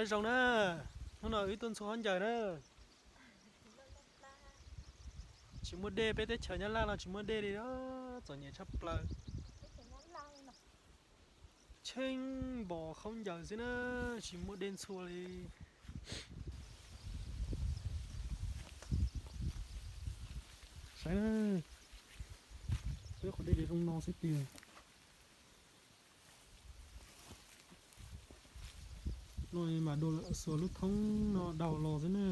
Zoo na, hnub no wb tuaj ntxhua khaub ncaws na. Tsis muaj dej, peb teb chaws Nyab Laj no tsis muaj dej li, txom nyem tshaj plaws. Tsheej npos khaub ncaws xwb na, tsis muaj dej ntxhua li. Saib na, peb qhov dej zoo no xwb tiag. No mas dua xuas lub thoob no daus los xwb na.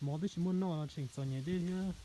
Mov twb tsis muaj noj los tseem txom nyem dej thiab.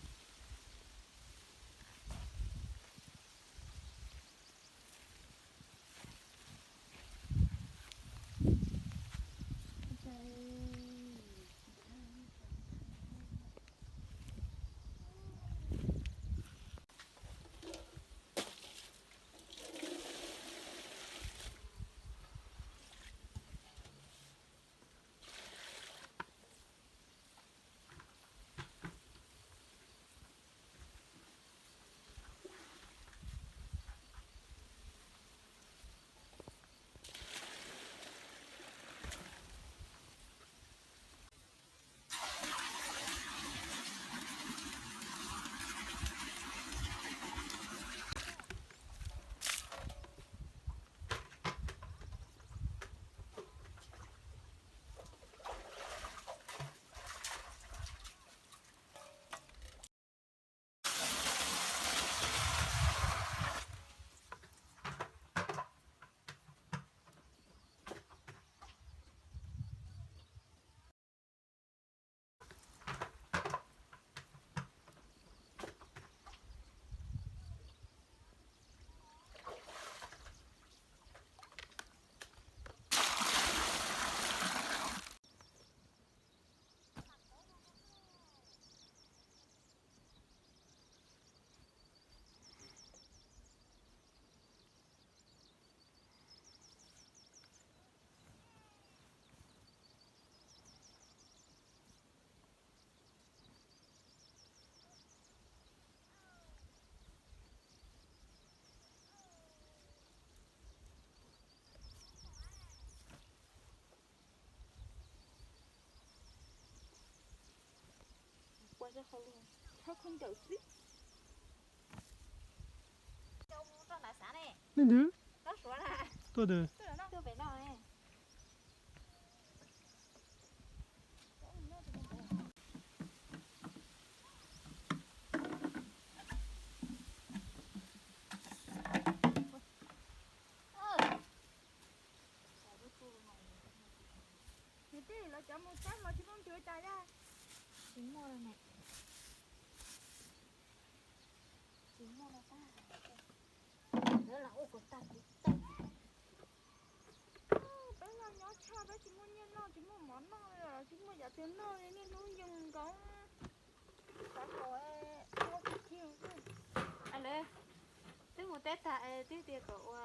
Ua khaub ncaws xwb. Nej ntawd tuaj ntawd. Nws tij lawv cov mus saib mas tsis muaj ncuav cas yaj. Tsis muaj, tsis muaj, lawv los ua kom tag kuv tag. Peb los nyob tshaj peb tsis muaj nyiaj noj tsis muaj mov noj li, tsis muaj yam twg noj li, niaj hnub yees nkaus. Xav kom ua kwv tij xwb. Lawv twb mus teb tag es twb tias kom ua